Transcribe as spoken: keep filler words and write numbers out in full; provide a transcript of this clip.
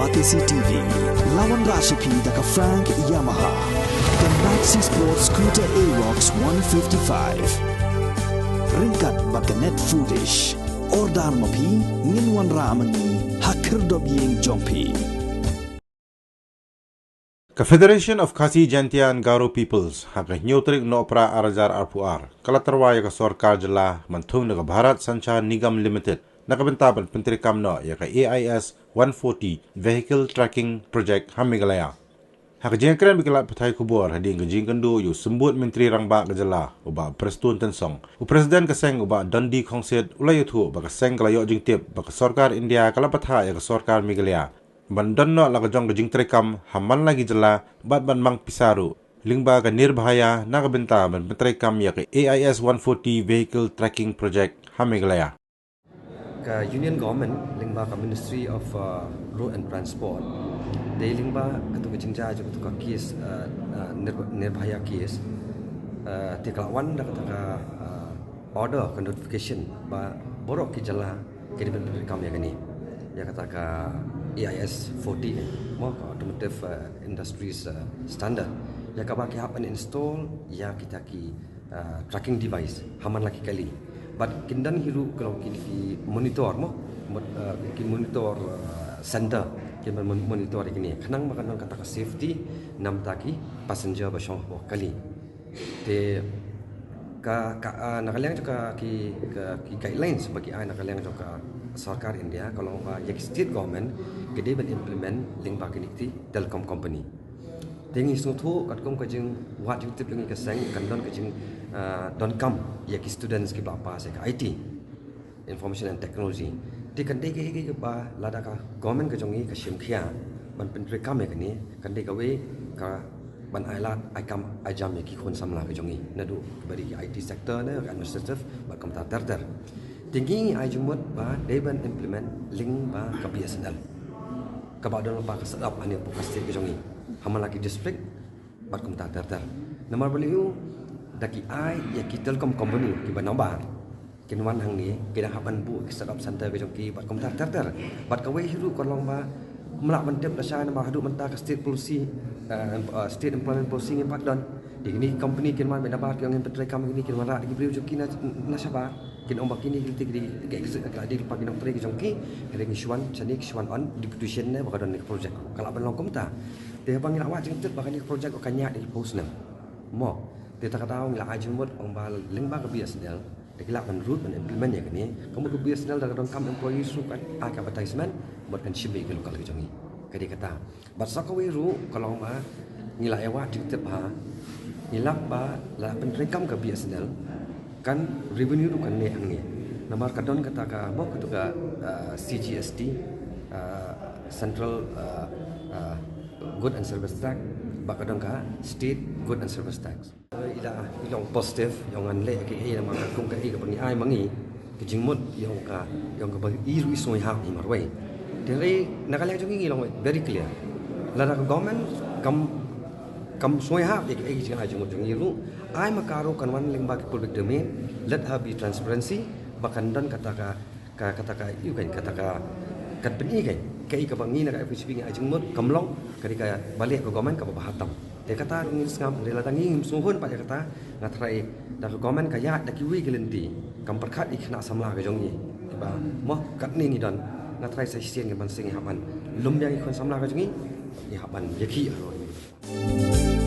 Batesi T V, la wanrah sha phi da ka Frank Yamaha, ka Maxi Sport Scooter Aerox one fifty-five. Ryngkat bad ka Net Foodish. Order ma phi, ngin wanrah ma ngi ha khyrdop ïing jong phi. Ka Federation of Khasi Jaintia and Garo Peoples, ha ka hynñiew tarik Nohprah ar hajar arphew ar, ka la tyrwa ïa ka sorkar jylla mynta na ka Bharat Sanchar Nigam Limited na ka bynta ban pyntreikam noh ïa ka A I S one forty Vehicle Tracking Project ha Meghalaya. Ha ka jingkren bad ki lad pathai khubor hadien ka jingkynduh ïa u Symbud Myntri Rangbah ka jylla, u Bah Prestone Tynsong, u President ka seng, u Bah Dundee Khongsit, u la ïathuh ba ka seng ka la ïoh jingtip ba ka sorkar India ka la bthah ïa ka sorkar Meghalaya ban don noh la ka jong ka jingtreikam ha man la ki jylla bad ban mang pisa ruh lyngba ka Nirbhaya na ka bynta ban pyntreikam ïa ka A I S one forty Vehicle Tracking Project ha Meghalaya. Ka Union Government lyngba ka Ministry of uh, Road and Transport, dei lyngba katu ka jingjia jong katu ka case, uh, uh, Nirb- Nirbhaya case, uh, te ka la wan da kata ka uh, order, ka notification ba baroh ki jylla ki dei ban pyntreikam ïa kane, ïa kata ka A I S forty, mo, ka Automotive uh, Industries uh, Standard, ïa kaba ki hap ban install ïa kita ki uh, tracking device ha man la ki kali. Bad kin don hi ruh ka long ki, ki monitor, mo, mo- uh, ki monitor uh, center kin ban mon- monitor ïa kine, khnang ba kan don kata ka safety na bynta ki passenger ba shong hapoh kali. Te ka, ka uh, na ka liang jong ka ki, ka ki guidelines ba ki ai na ka liang jong ka sorkar India ka long ba ïa ki state government ki dei ban implement lyngba kine ki telecom company. Te ngi sngewthuh katkum ka jingwad jingtip jong ngi ka seng, kan don ka jing uh, donkam ïa ki students kiba pass ïa ka I T, Information and Technology. Te kan dei kaei kaei kaba lada ka government ka jong ngi ka shim khia ban pyntreikam ïa kane, kan dei kawei ka ban ai lad ai kam ai jam ïa ki khun samla ka jong ngi, naduh kiba dei ki I T sector ne ka administrative bad kumta ter ter. Te ngi ai jingmut ba dei ban implement lyngba ka B S N L kaba don lypa ka set up hangne hapoh ka state ka jong ngi ha man la ki district bad kumta ter ter. Namar balei? Da ki ai ïa ki telecom company kiba nabar kin wan hangne, ki dang hap ban buh ki set up center ka jong ki bad kumta ter ter. Bad kawei hi ruh ka long ba ym lah ban tip lashai namar haduh mynta ka state policy, uh, uh, state employment policy ngim pat don. Te kine ki company kin wan ban nabar, ki ong ngin pyntreikam ïa kine, kin wanrah da ki briew jong ki na, na shabar, kin ong ba kine ki lynti ki dei, ki dei lypa ki nongtrei ki jong ki. Hynrei ngi shu wan shane, ki shu wan on deputation ne ba ka don ne ka project, ka lah ban long kumta. Te haba ngi la wad jingtip ba kane ka project ka ñiah da ki phew snem, mo, te ta ka daw ngi la ai jingmut ong ba lyngba ka B S N L da ki lah ban ruh ban implement ïa kane. Ka mut ka B S N L da ka donkam employees ruh kan ai ka advertisement bad kan shim ïa ki local ka jong ngi. Ka dei kata. Bad sa kawei ruh ka long ba ngi la ïa wad jingtip ha, ngi lap ba la pyntreikam ka B S N L, kan revenue ruh kan neh hangne. Namar ka don kata ka, mo, katu ka uh, C G S T, uh, Central uh, uh, Good and Service Tax, bad ka don ka State Good and Service Tax. I la, i long positive, i ong ngan leh kaei, namar katkum kaei kaba ngi ai ma ngi, ka jingmut i ong ka, i ong kaba i ruh i sngewhap hi marwei. Te hynrei na ka liang jong ngi i long very clear. Lada ka government kam, kam sngewhap ïa kaei ka jingai jingmut jong ngi ruh, ai ma ka ruh, kan wan lyngba ka public domain, let her be transparency, ba kan don kata ka ka, kata ka, ïa, kan, kata ka, kan pyni kan kaei kaba ngi na ka F H B ngi ai jingmut kam long, ka dei kaba leh ka government kaba bha tam. Te kata ruh ngin sngap, hynrei lada ngi ngim sngewhun pat ïa kata, nga tharai da ka government ka ïaid da kiwei ki lynti, kam pyrkhat ïa ki khynnah samla ka jong ngi kiba, mo, katne ngi don, nga tharai sa shisien ngi ban seng, ngi hap ban lum biang ïa ki khun samla ka jong ngi, ngi hap ban ïakhih halor ngi.